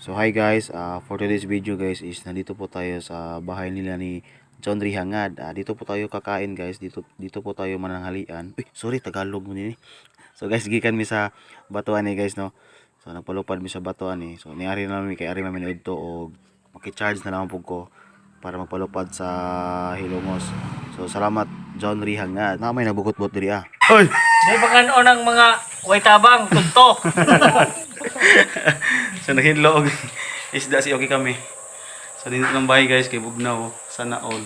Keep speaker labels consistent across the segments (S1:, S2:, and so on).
S1: So hi guys, for today's video guys is nandito po tayo sa bahay nila ni John Rihangad. Dito po tayo kakain, guys. Dito dito po tayo mananghalian. Uy, sorry, Tagalog mo nini. So guys, gikan mi sa Batuan ni guys, no. So nagpalupad mi sa Batuan ni. So niari na mi kay ari man mi to og maki-charge na lang pud ko para magpalupad sa Hilongos. So salamat, John Rihangad. Na may nabukot-bot diri ah. Oy!
S2: Di ba kanon ang mga way tabang, tunto?
S1: So naghinlo og isda si okay kami. So dito lang bahay guys kay bugnaw, sana all.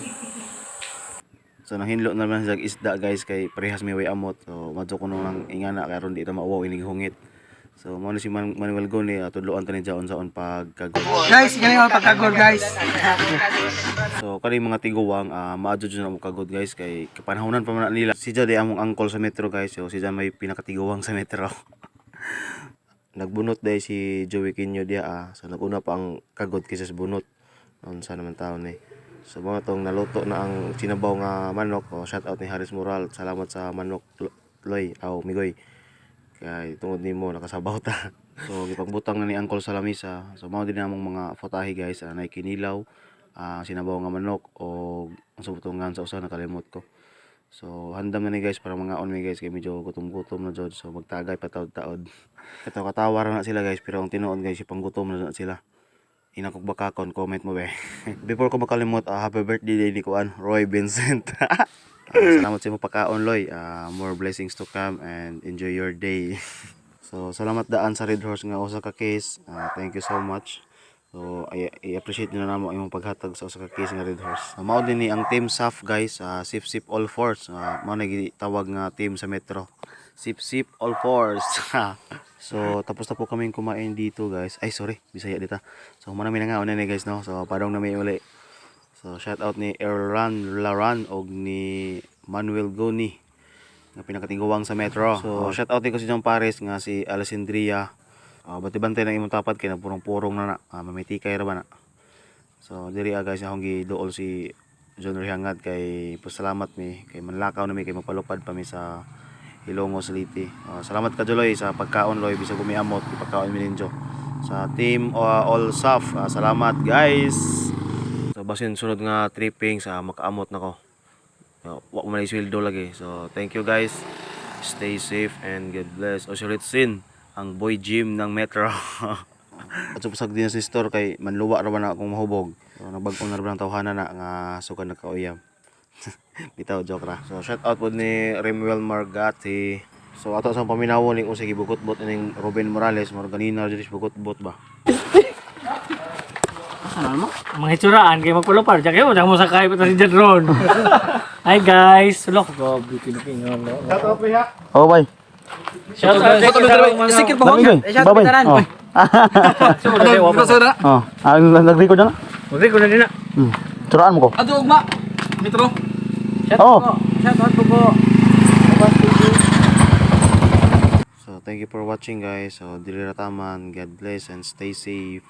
S1: So nanghinlo naman sa isda guys kay parehas may way amot. So madto ko nang ingana karon di ta mauwaw inig hungit. So mao ni si Manuel Gone, tudloan ta ni jaon saon pagkagod.
S3: Guys, galing ako pagkagod, guys.
S1: So kani mga tiguwang, maadyo jud na mo kagod guys kay kapanahonan pa man na nila. Si Jade among angkol sa metro guys. So si Jan may pinakatiguwang sa metro. Nagbunot dahil si Joey Quino diya ah. So naguna pa ang kagod kaysa sa bunot. Unsa naman taon ni. So mga tong naluto na ang sinabaw nga manok. Oh, shout out ni Haris Moral. Salamat sa manok, Loy, aw Migoy. Kay tungod nimo nakasabaw ta. So gipagbutang na ni angkol sa lamisa. So mao din namong mga fotahe guys, nay kinilaw, sinabaw nga manok o ang subutungan sa usa nakalimot ko. So handam na ni guys para mga on mi guys kay medyo gutom-gutom na jud. So magtagay pa taod-taod. Katawa-katawa ra na sila guys, pero ang tinuod guys ipanggutom na sila. Inakog bakakon, comment mo be. Before ko makalimot, happy birthday day ni kuan Roy Vincent. Salamat sa imong pagkaon, Loy. More blessings to come and enjoy your day. So salamat daan sa Red Horse nga usa ka case. Thank you so much. So I-appreciate nyo na namo ang imong paghatag sa usa ka case nga Red Horse. Mao din ni ang Team SAF guys, Sip Sip All Force. Mao na gitawag nga team sa Metro. Sip Sip All Force. So tapos na po kaming kumain dito guys. Ay sorry, Bisaya dita. So human na mi nangaon na ni guys, no. So padong na mi uli. So shout out ni Erlan Laran og ni Manuel Goni nga pinakatiguwang sa Metro. So shout out din ko si John Pares nga si Alessandria. Bantay-bantay ng imong tapad kay nagpurong-purong na na. Mamitikay ra ba na. So diri ah guys akong giduol si John Rihangad kay pasalamat mi kay manlakaw na mi kay magpalupad pa mi sa Hilongos Leyte. Salamat ka Joloy sa pagkaon, Loy, bisag umiamot ipagkaon mi ninyo. Sa team All Saf, salamat guys. So basin sunod nga tripping sa makaamot na ko. Wa man sweldo lagi. So thank you guys. Stay safe and God bless. O sin ang boy gym ng Metro. At supasag din sa store kay manluwa ra ba na akong mahubog. So nagbag-o na ra ba ang tawhana na nga sukad nagkauyam. Bitaw, joke ra. So shout out pod ni Remuel Margati. So ato sa paminawon ning unsay gibukot-bot ning Ruben Morales, Morganina jud bukot-bot ba.
S2: Mga hitsuraan, kayo magpalupad. Diyan kayo, diyan mo sa kahit pa si Jadron. Hi guys! Sulok. Grabe, kinukingan.
S1: Oh, bye.
S2: Shout out sa mga
S1: Bye bye. Oh. Oh, ah, nag-record na.
S2: Mag-record na din na.
S1: Turaan mo ko.
S3: Ato ugma. Metro.
S2: Shout
S1: Oh.
S2: out po. Shout out po po.
S1: So thank you for watching guys. So dili ra taman. God bless and stay safe.